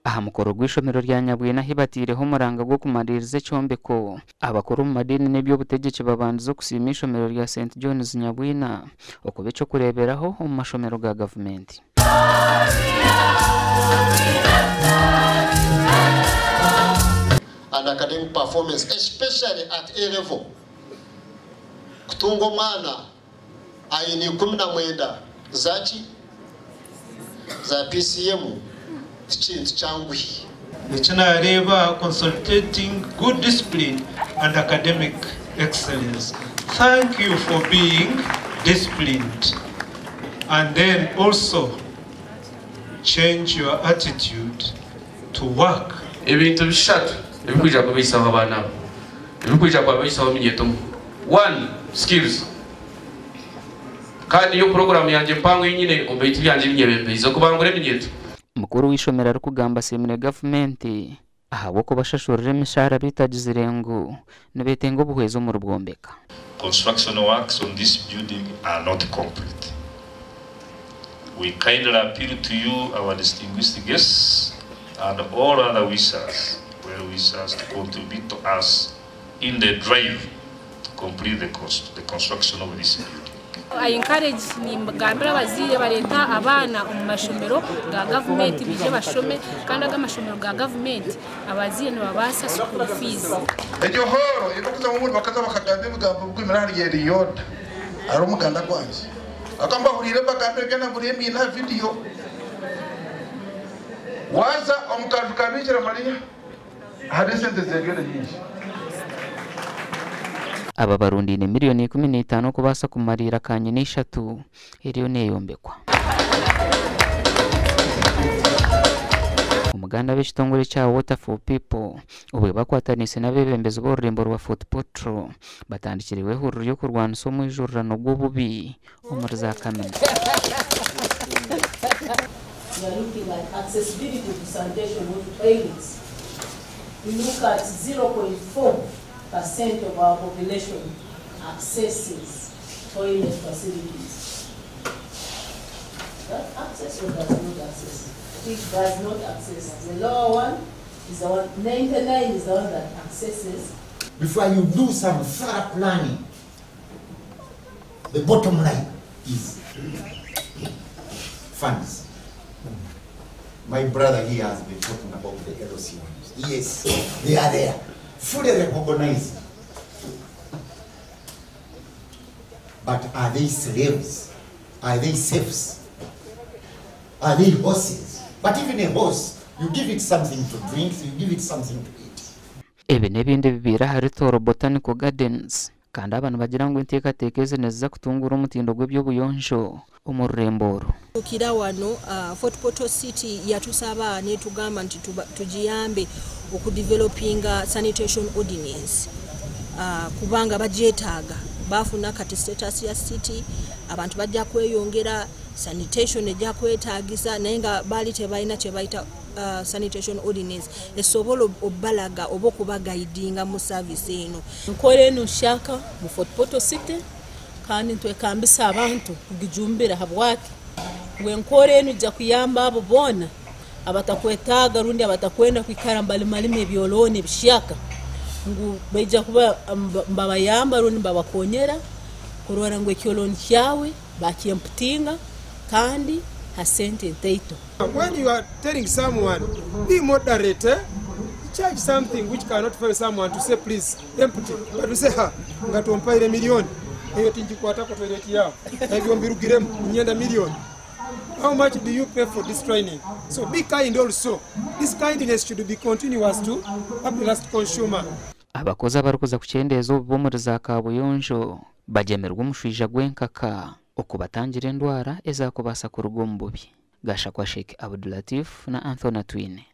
Aha mukoro gw'eishomero rya Nyabwina ahi bataireho omuranga gw'okumariiriza ekyombeko, abakuru omu madiini n'eby'obutegyeki babandize okusiima eishomero rya St John's Nyabwina okuba eky'okureeberaho omu mashomero ga gavumenti. And academic performance especially at A level. Kutunga omwana aine 19 za ki? Za PCM tikintu kyanguhi. Eki naareeba Consolidating Good Discipline and Academic Excellence Thank you for being disciplined and then also change your attitude to work. Ebintu bishatu ebirikwija kubaisaho abaana aba, ebirikwija kubaisaho eminyeeto omu. One, skills. Kandi niyo puroguraamu yangye mpango ei nyine omu bintu byangye ebi nyebembeize, okubangura eminyeeto. Mukuru w'eishomero arikugamba asiimire gavumenti ahabw'okubashashurira emishaara beitu agizire ngu nibetenga obuhwezi omuri bwombeka. Construction works on this building are not complete. We kindly appeal to you our distinguished guests and all other wishers, well wishers to contribute to us in the drive to complete the, the construction of this building. I encourage nimbagambira abazaire bareete abaana omu mashomero ga gavumenti baije bashome kandi aga amashomero ga gavumenti abazaire nibabaasa school fees. Egyo hooro ei barikuzamu obundi bakaza bakagamba ebigambo bigumire ahari Eri Yoda ahari omuganda gwangye. Ahabw'okuba mbahuriire mbagambira byona mburiyo mbiine aha vidiyo. Waaza omu kaju ka Biikira Mariya hariyo esente z'eryoda nyingi. Aba barundaine miriyoni 15 okubaasa kumariira kanyina ishatu eriyo neeyombekwa. Omuganda ab'ekitongore kya Water for People obwe bakwataniise n'abeebembezi b'orurembo rwa Fort Portal batandikireho ehururu ry'okurwanisa omwijurirano gw'obubi omuri za kamina. We are looking at accessibility to sanitation of toilets. We look at 0.4% of our population accesses toilet facilities. That access or does not access? It does not access. The lower one is the one, 99 is the one that accesses. Before you do some thorough planning, the bottom line is funds. My brother here has been talking about the LC ones. Yes, they are there, fully recognized. But are they slaves? Are they serfs? Are they horses? But even a horse, you give it something to drink, you give it something to eat. Ebi n'ebindi bibaire ahari Tooro Botanical Gardens kandi aba nibagira ngu enteekateeka ezi niziza kutunguura omutindo gw'eby'obuyonjo omu rurembo oru. Tukira wano Fort Portal City yatusaba netugamba nti tugiyambe okudevelopinga sanitation ordinance kubanga bagyetaaga bafuna kati status ya city, abantu bajja kweyongera, sanitation ejja kwetaagisa, naye nga baali tebalina kye bayita sanitation ordinance esobola obbalaga oba okubaguidinga mu service eno. Nkora eno nshaka mu Fort Portal City kandi ntwekambisa abantu kugijumbira habwaki ngu enkora eno ijja kuyamba abo boona abatakwetaaga rundi abatakwenda kwikara mbalimalima ebyolooni ebishyaka, ngu baija kuba mbabayamba rundi mbabakonyera kurora ngu ekyolooni kyawe bakyemputinga kandi ha sente ntaito. When you are telling someone, be moderate, eh? Charge something which cannot fail someone to say please empty, but to say ha nga tompaire million eyo tingikwatako toilet yawe ebyo mbirugiremu nyenda million. How much do you pay for this training? So be kind also. This kindness should be continuous to up the last consumer. Abakozi abarikuza kukyendeeza obubi omuri za kaabuyonjo bagyemerwa omushwija gw'enkaka okubatangira endwara ezakubaasa kuruga omu bubi. Gashakwa Sheikh Abdulatif na Anthony Atwine.